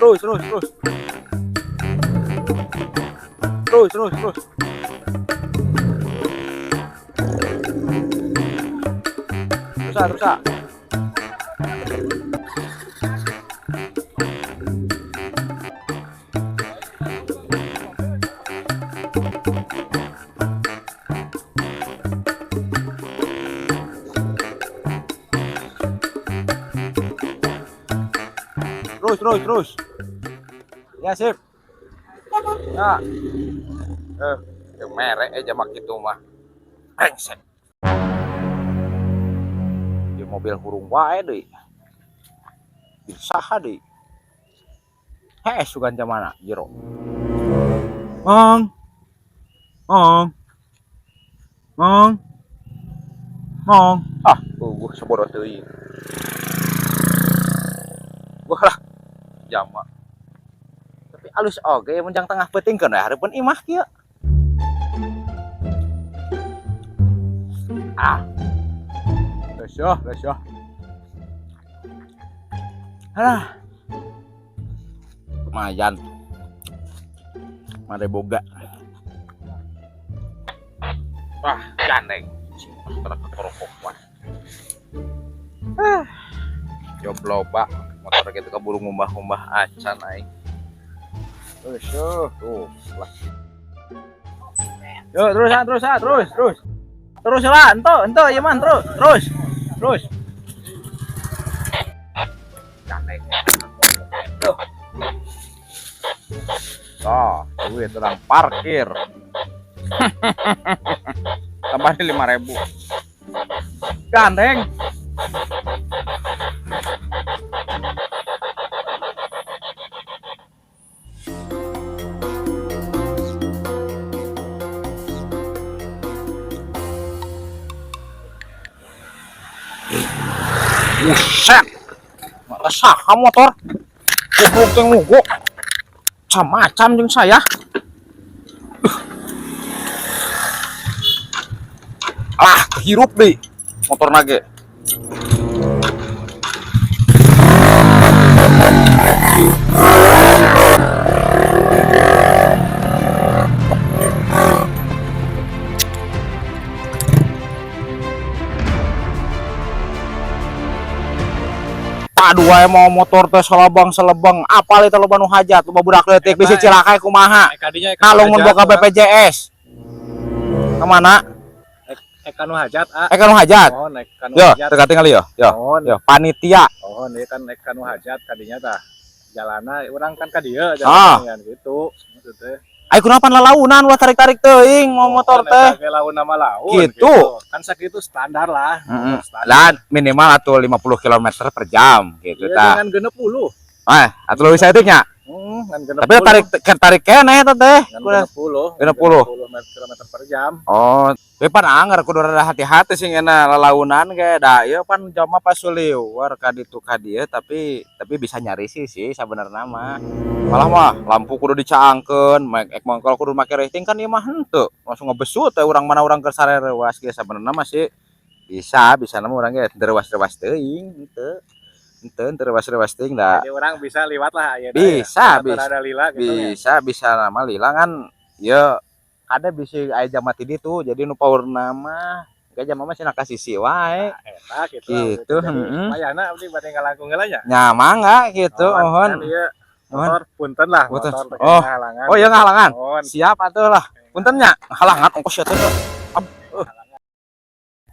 Terus, terus, terus. Terus, terus, terus. Terus, ah, terus, ah. Terus, terus, terus. Ya, sip. Ya. Merek jamak itu mah. Brengsek. Di mobil hurung wae deui. Saha deui? Heh, sugan jamana jero. Mang. Mang. Mang. Mang. Ah, eueuh sabodo teuing. Wah lah. Jama. Tapi alus oge mun jang tengah peuting keun we hareupeun imah kieu. Ah. Geus yo, geus yo. Alah. Lumayan. Mare boga. Wah, gandeng. Cing, rokok wah. Ah. Job loba motor gitu keburu ngumbah-ngumbah acan aing. Terus yo, tuh lah. Yo, terus ah, terus ah, terus, terus. Terus lah, ento, ento ieu mah terus, terus. Terus. Gandeng. Tuh. Oh, duit orang parkir. Tambahin 5.000. Gandeng. Buset. Masa motor. Goblok teh ngugok. Macam-macam jeung saya. Ah, hirup deui motor nage. Aduh, wae mau motor teh selebang-selebang, apal itu loba nu hajat, loba budak leutik bisi cilaka kumaha. Nalung mun boga BPJS. Kemana? Eka nu hajat, ah. Eka nu hajat. Oh, naik ka nu Yo, hajat. teu katingali yo. Yo. Oh, Yo, panitia. Oh, ieu kan naik ka nu hajat kadinya tah. Jalana urang kan ka dieu Ah. jalana gitu. Maksud teh. Ai kunaon lalaunan ulah tarik-tarik teuing mau motor Oh, teh. naik ka laun nama laun Gitu. Kan sakitu standar lah. Heeh. Standar. Lah minimal atuh 50 km per jam gitu Iya, tah. dengan 60. Ah, atuh leuwih saeutik nya. Ngan Tapi tarik tarik keneh eta teh. Ngan 60. 60. 60 km per jam. Oh, tapi pan anger kudu rada hati-hati sih ngena lalaunan ge da ieu pan jama pas suliwar ka ditu ka dieu tapi bisa nyari sih sih sabenerna mah. Malah mah lampu kudu dicaangkeun, ek mangkal kudu make rating kan ieu mah henteu. Langsung ngebesut teh urang mana urang keur sarereuwas ge sabenerna mah sih bisa nama urang ge teu reuwas-reuwas teuing henteu. Henteu teu reuwas-reuwas teuing da. Jadi orang bisa liwat lah ayeuna. Bisa, ya. bisa. Ada lila gitu ya. Bisa bisa nama lila kan ya ada bisa aya jama ti ditu jadi nu paurna mah ge jama mah cenah ka sisi wae. Nah, eta gitu. Gitu, Jadi, heeh. Mayana abdi bade ngalangkung heula nya. Nya mangga gitu, Oh, mohon. kan ieu Mohon. motor punten lah, Punten. motor teh Oh. ngahalangan. Oh, iya ngahalangan. Mohon. Siap atuh lah. Punten nya, halangan ongkos ya teh.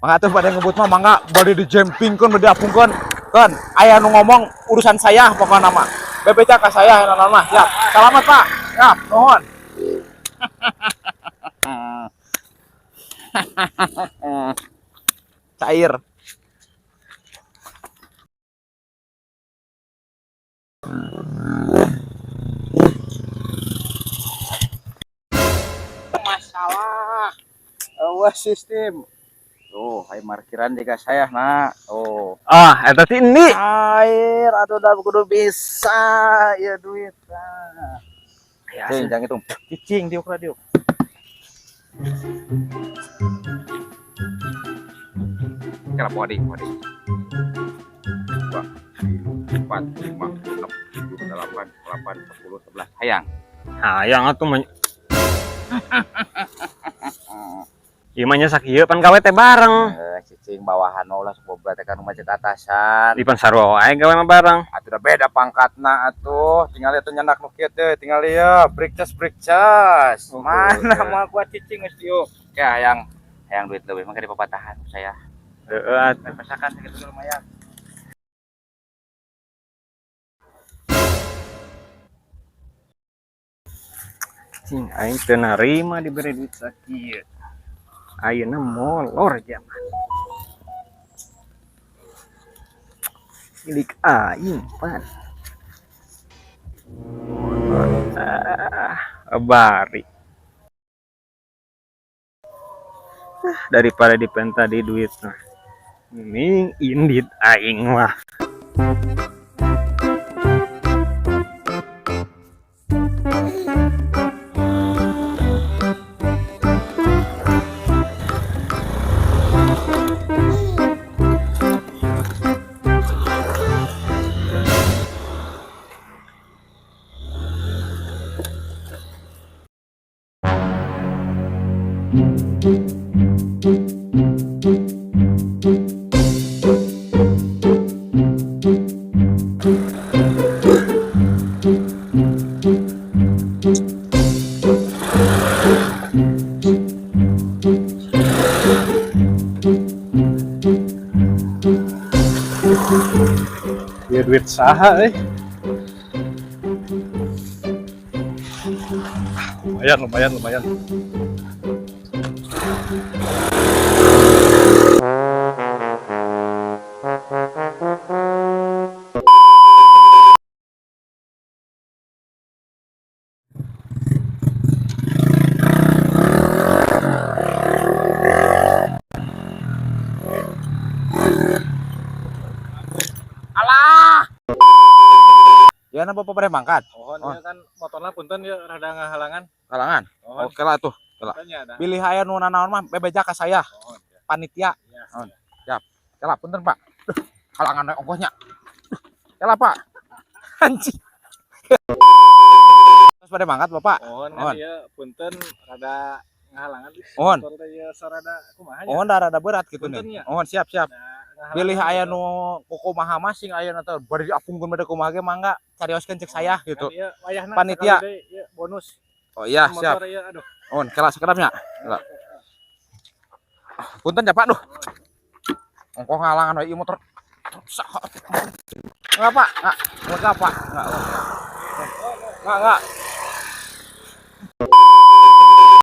Mangga atuh bade ngebut mah mangga bade dijumpingkeun bade diapungkeun. Keun, aya nu ngomong urusan saya pokokna mah. BPC ka saya enak mah. Siap. Salamat, Pak. Ya, nuhun. Cair. Masalah. Awas sistem. Tuh, hai markiran jika saya nah. Oh. Ah, eta teh ini. Air atuh dah kudu bisa ya duit. Nah. Ya, Cing, jangan itu. Cicing diuk lah diuk. Kira body, body. 2, 3, 4, 5, 6, 7, 8, 8 8 10 11. Hayang. Hayang atuh mah. Ieu mah nya sakieu pan gawe teh bareng. Cicing bawahan ulah sok bobrok teh kan macet atasan. Di pan sarua wae gawe mah bareng. Atuh udah beda pangkatna atuh. Tinggal atuh nyandak nu kieu teh, tinggal ieu break cas break cas. Oh, Mana iya. mau gua cicing geus dieu. Kayak hayang hayang duit leuwih mah di papatahan saya. Heeh atuh. Pasakan segitu lumayan. Cing aing teu narima dibere duit sakieu. Ayeuna molor jaman. Milik aing pan. Ah, bari. Ah, daripada dipenta di duit mah. Mending indit aing mah. Ya duit saha euy. Lumayan, lumayan, lumayan. Alah. Ya napa pada mangkat? Mohon Oh. ya kan motorna punten ya rada ngahalangan. Kalangan. Mohon. Oke lah tuh. Punten dah. Pilih aya nu nanaon mah bebeja ka saya, Mohon. Ya. panitia. Iya. Oh. Siap. Kela punten, Pak. Duh, halangan we ongkohnya. Kela, Pak. Anjing. Terus pada mangkat, Bapak. Mohon kan Mohon. ieu punten rada ngahalangan. Ih, Mohon. Motor teh ieu sarada kumaha nya? Oh, rada berat gitu Punten nih. nya. Oh, siap, siap. Nah, ngahalangan Pilih aya gitu. nu kumaha mah sing aya nu teh bari diapungkeun bade kumaha ge mangga carioskeun cek saya gitu. Kan ieu wayahna Panitia. sakali deui, ieu bonus. Oh iya, siap. Motor ieu aduh. Oh, kela sakedapnya. Kela. Punten ya, Pak. Duh. Ongkoh ngalangan we ieu motor. Enggak, Pak. Enggak. Enggak, Pak. Enggak. Enggak, enggak.